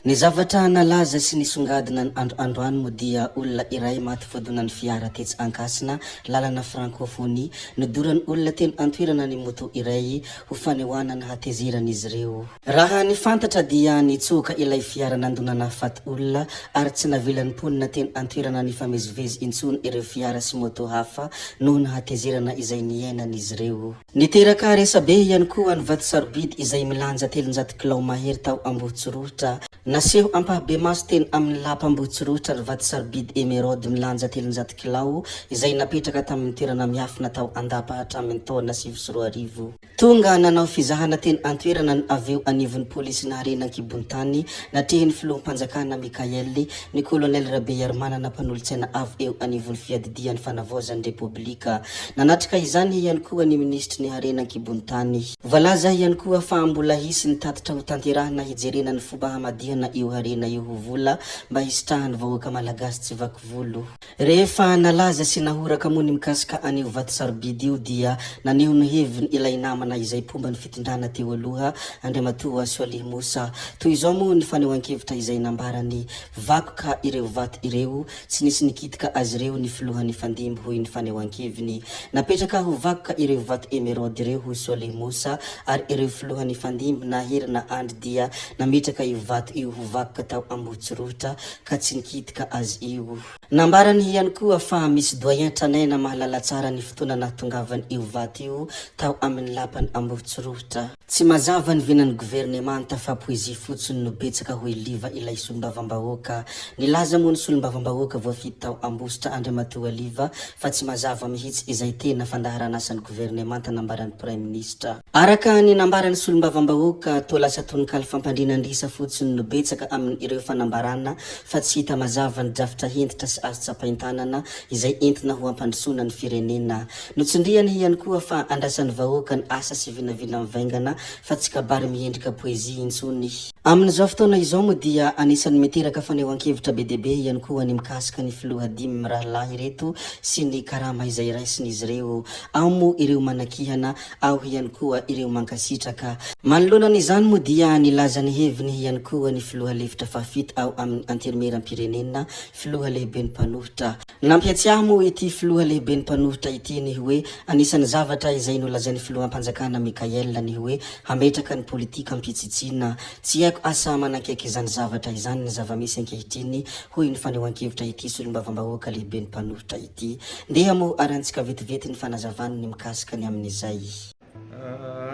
Ny zavatra nalaza sy nisongadina ny andro androany moa dia olona iray maty voadonan'ny fiara tetsy Ankasina, lalana Francophonie. Nodoran'ny olona teny an-toerana ny moto iray ho fanehoana ny hatezeran'izy ireo. Raha ny fantatra dia nitsoaka ilay fiara nandona nahafaty olona ary tsy navelan'ny mponina teny an-toerana nifamezivezy intsony ireo fiara sy moto hafa noho ny hatezerana izay niainan'izy ireo. Niteraka resabe ihany koa ny vato sarobidy izay milanja 300 kilao mahery tao Ambohitsorohitra. Naseho ampahabemaso teny amin'ny lapa Ambohitsorohitra ny vato sarobidy Emeraude milanja 300 kilao izay napetraka tamin'ny toerana miafina tao Andapa hatramin'ny taona 2009. Tonga nanao fizahana teny an-toerana ny avy eo anivon'ny polisin'ny harena an-kibon-tany, natrehin'ny filoham-panjakana Mickaël, ny kolonely Rabearimanana mpanolotsaina avo eo anivon'ny fiadidian'ny fanavaozan'ny Repoblika. Nanatrika izany ihany koa ny minisitry ny harena an-kibon'ny tany. Voalaza ihany koa fa mbola hisy ny tatitra hotanterahina hijerena ny fomba hamadihana io harena io ho vola mba hisitrahan'ny vahoaka malagasy tsy vaky volo. Rehefa nalaza sy nahoraka moa ny mikasika an'io vato sarobidy io dia naneho ny heviny ilay namana izay mpomba ny fitondrana teo aloha, Andriamatoa Soalihy Moussa. Toy izao moa ny fanehoan-kevitra izay nambarany, Vakoka ireo vato ireo, tsy nisy nikitika azy ireo ny filoha nifandimby hoy ny fanehoan-keviny. Napetraka ho vakoka ireo vato emeraude ireo hoy Soalihy Moussa ary ireo filoha nifandimby na Hery na Andry dia nametraka io vato io ho vakoka tao Ambohitsorohitra ka tsy nikitika azy io. Nambarany ihany koa fa misy doyen tranaina mahalala tsara ny fotoana nahatongavany io vato io tao amin'ny lapan'i Ambohitsorohitra. Tsy mazava ny vinan'ny governemanta fa poezia fotsiny no betsaka hoy Liva ilay solombavambahoaka. Nilaza moa ny solombavambahoaka voafidy tao Ambositra Andriamatoa Liva fa tsy mazava mihitsy izay tena fandaharanasan'ny governemanta nambaran'ny Praiminisitra. Araka ny nambaran'ny solombavambahoaka, toa lasa tononkalo fampandriana an-drisa fotsiny no betsaka amin'ireo fanambarana fa tsy hita mazava ny drafitra hentitra sy azo tsapain-tanana izay entina ho ampandrosoana ny firenena. Notsindriany ihany koa fa andrasan'ny vahoaka ny asa sy vinavina mivaingana fa tsy kabary miendrika poezia intsony. Amin'izao fotoana izao moa dia anisan'ny miteraka fanehoan-kevitra be dia be ihany koa ny mikasika ny filoha dimy mirahalahy ireto sy ny karama izay raisin'izy ireo. Ao moa ireo manakihana, ao ihany koa ireo mankasitraka. Manoloana an'izany moa dia nilaza ny heviny ihany koa ny filoha lefitra fahafito ao amin'ny Antenimierampirenena, filoha lehiben'ny mpanohitra. Nampiatsiahy moa ity filoha lehiben'ny mpanohitra ity ny hoe anisan'ny zavatra izay nolazain'ny filoham-panjakana Mickaël ny hoe hametraka ny politikam-pitsitsiana. Tsy haiko asa manakaiky izany zavatra izany ny zava-misy ankehitriny, hoy ny fanehoan-kevitra ity solombavambahoaka lehiben'ny mpanohitra ity. Ndeha moa arantsika vetivety ny fanazavany ny mikasika ny amin'izay.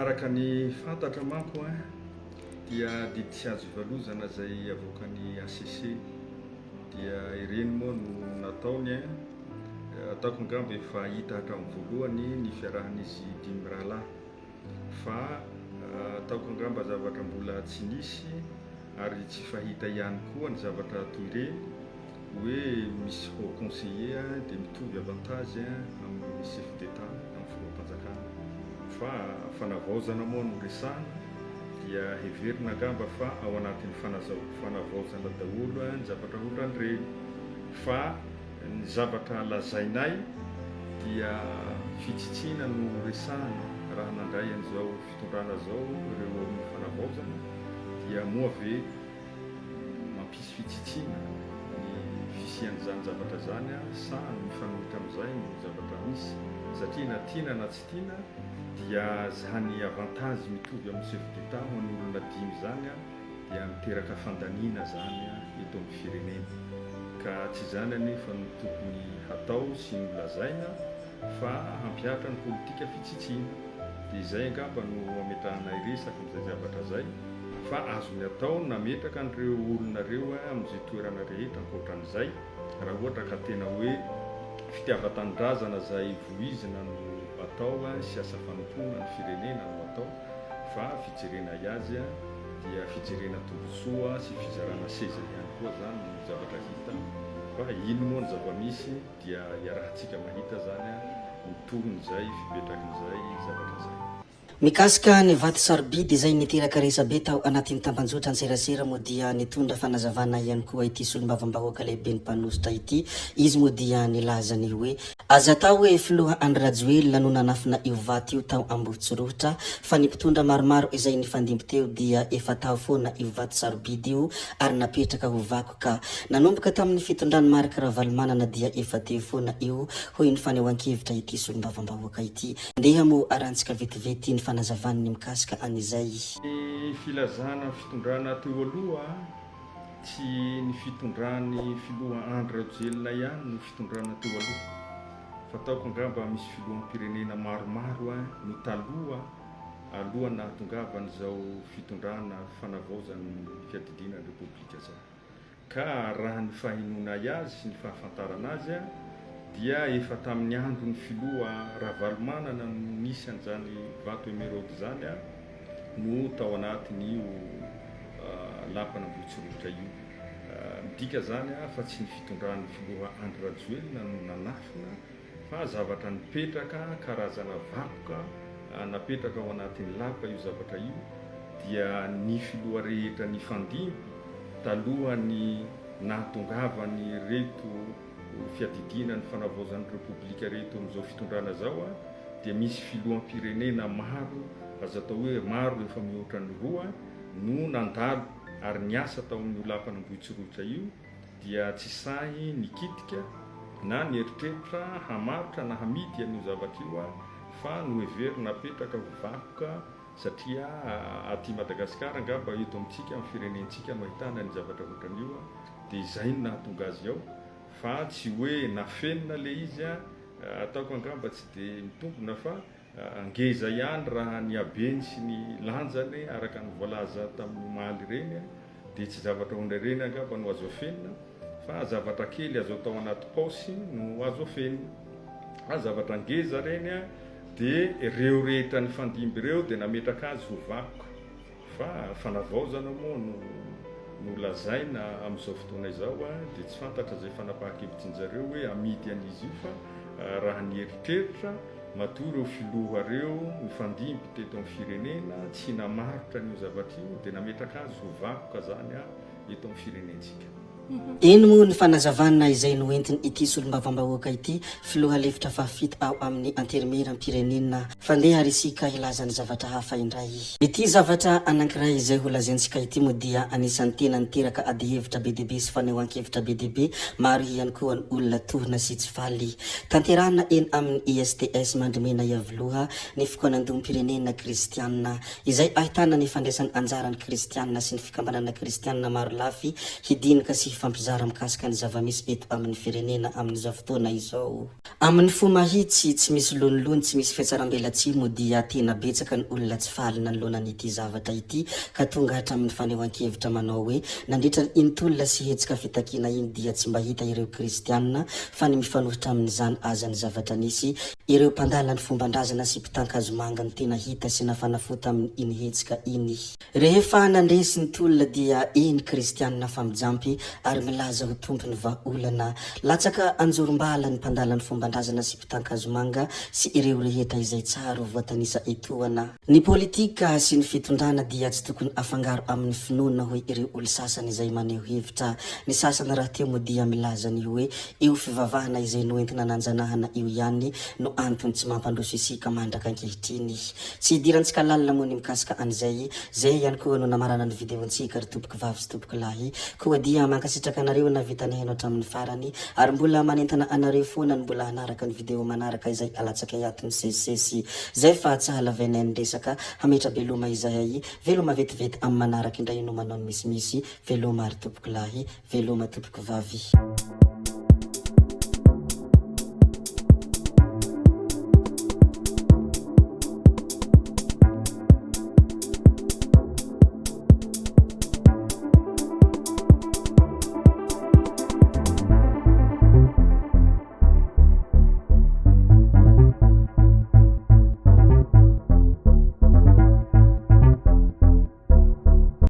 Araka ny fantatra manko dia didy tsy azo ivalozana izay avoakan'ny hcc dia ireny moa no nataony ataoko angamba efa hita hatramin'ny voalohany ny fiarahan'izy dimy mirahalahy fa ataoko angamba zavatra mbola tsy nisy ary tsy fahita ihany koa ny zavatra toy ireny hoe misy haut conseiller dia mitovy avantage amin'ny chef d'Etat, amin'ny filoham-panjakana. Fa fanavaozana moa no resahana dia heverina angamba fa ao anatin'ny fanavaozana daholo ny zavatra ohatran'ireny. Fa ny zavatra lazainay dia fitsitsiana no resahana raha nandray an'izao fitondrana izao ireo amin'ny fanavaozana dia moa ve mampisy fitsitsiana ny fisian'izany zavatra izany sa ny mifanohitra amin'izay no zavatra misy satria na tiana na tsy tiana dia zany avantage mitovy amin'ny chef d'Etat ho an'olona dimy izany dia miteraka fandaniana zany eto amin'ny firenena ka tsy izany anefa no tokony hatao sy nolazaina fa hampihatra ny politika fitsitsiana. Dia izay angamba no ametrahanay resaka amin'izay zavatra izay fa azony atao ny nametraka an'ireo olona ireo amin'izay toerana rehetra ankoatran'izay raha ohatra ka tena hoe fitiavan-tanindrazana izay voizina no atao sy asa fanompoana ny firenena no atao fa fijerena azy dia fijerena tombotsoa sy fizarana seza ihany koa izany no zavatra hita fa iny moa ny zava-misy Dia iarahantsika mahita zany ny tohin'izay fipetrakin'izay zavatra izay. Mikasika ny vato sarobidy izay niteraka resabe tao anatin'ny tambanjotra antserasera moa dia nitondra fanazavana ihany koa ity solombavambahoaka lehiben'ny mpanohitra ity. Izy moa dia nilaza ny hoe, Aza atao hoe filoha Andry Rajoelina no nanafina io vato io tao Ambohitsorohitra fa ny mpitondra maromaro izay nifandimby teo dia efa tao foana io vato sarobidy io ary napetraka ho vakoka. Nanomboka tamin'ny fitondran'i Marc Ravalomanana dia efa teo foana io, hoy ny fanehoan-kevitra ity solombavambahoaka ity. Ndeha moa arantsika vetivety ny fanazavany ny mikasika an'izay. Ny filazana fitondrana teo aloha, tsy ny fitondran'ny filoha Andry Rajoelina ihany no fitondrana teo aloha, fa ataoko angamba misy filoham-pirenena maromaro no taloha alohan'ny nahatongavan'izao fitondrana fanavaozan'ny fiadidiana ny Repoblika izao. Ka raha ny fahenoanay azy sy ny fahafantarana azy dia efa tamin'ny andron'ny filoha Ravalomanana no nisy an'izany vato emeraude izany no tao anatin'io lapan'Ambohitsorohitra io. Midika izany fa tsy ny fitondran'ny filoha Andry Rajoelina no nanafina fa zavatra nipetraka, karazana vakoka napetraka ao anatin'ny lapa io zavatra io, dia ny filoha rehetra nifandimby talohan'ny nahatongavan'ireto fiadidiana ny fanavaozan'ny Repoblika ireto amin'izao fitondrana izao dia misy filoham-pirenena maro, azo atao hoe maro efa mihoatra ny roa no nandalo ary niasa tao amin'io lapan'Ambohitsorohitra io. dia tsy sahy nikitika na nieritreritra hamarotra na hamidy an'io zavatra io aho fa noheverina apetraka ho vakoka satria aty Madagasikara angamba eto amintsika amin'ny firenentsika no ahitana ny zavatra ohatran'io dia izay no nahatonga azy ao fa tsy hoe nafenina le izy ataoko angamba tsy dia mitombina fa ngeza ihany raha ny habeny sy ny lanjany araka ny voalaza tamin'ny omaly ireny dia tsy zavatra hondraireny angamba no azo afenina fa zavatra kely azo atao anaty paosy no azo afenina. Fa zavatra ngeza ireny dia ireo rehetra nifandimby ireo dia nametraka azy ho vakoka. Fa fanavaozana moa no no lazaina amin'izao fotoana izao dia tsy fantatra izay fanapahan-kevitrin-jareo hoe amidy an'izy io fa raha ny eritreritra matoa ireo filoha ireo nifandimby teto amin'ny firenena tsy namarotra an'io zavatra io dia nametraka azy ho vakoka zany eto amin'ny firenentsika. Eny moa ny fanazavana izay noentin ity solombavambahoaka ity, filoha lefitra fahafito ao amin'ny Antenimierampirenena. Fa ndeha ary isika hilaza ny zavatra hafa indray. Ity zavatra anankiray izay ho lazaintsika ity moa dia anisan'ny tena niteraka adihevitra be dia be sy fanehoan-kevitra be dia be, maro ihany koa ny olona tohina sy tsy faly. Tanterahina eny amin'ny ISTS Mandrimena Iavoloha ny fikaonandoham-pirenena kristiana, izay ahitana ny fandraisana anjaran'ny kristiana sy ny fikambanana kristiana marolafy hidinika sy hifampizara mikasika ny zava-misy eto amin'ny firenena amin'izao fotoana izao. Amin'ny fo mahitsy, tsy misy lonilony, tsy misy fihatsarambelatsihy moa dia tena betsaka ny olona tsy faly nanoloana an'ity zavatra ity ka tonga hatramin'ny fanehoan-kevitra manao hoe nandritra iny tolona sy hetsika fitakiana iny dia tsy mba hita ireo kristiana fa ny mifanohitra amin'izany aza ny zavatra nisy Ireo mpandala ny fomban-drazana sy mpitan-kazomanga no tena hita sy nafana fo tamin' iny hetsika iny. Rehefa nandresy ny tolona dia eny kristianina fa mijampy ary milaza ho tompon' ny vahaolana. Latsaka anjorom-bala ny mpandala ny fomban-drazana sy mpitan-kazomanga sy ireo rehetra izay tsara ho voatanisa etoana. Ny politika sy ny fitondrana dia tsy tokony afangaro amin'ny finoana hoy ireo olo sasany izay maneho hevitra. Ny sasany rahateo moa dia milaza ny hoe io fivavahana izay noentina nanjanahana io ihany no antony tsy mampandroso isika mandraka ankehitriny. Tsy hidirantsika lalina moa ny mikasika an'izay. Zay ihany koa no namarana ny video-ntsika ry tompoko vavy sy tompoko lahy. Koa dia mankasitraka anareo nahavita nihaino hatramin'ny farany ary mbola manentana anareo foana ny mbola hanaraka ny video manaraka izay alatsakay ato misesisesy. Zay fa tsy halavainay ny resaka, hametra-beloma izahay, veloma vetivety amin'ny manaraka indray no manao ny misimisy, veloma ary tompoko lahy, veloma tompoko vavy.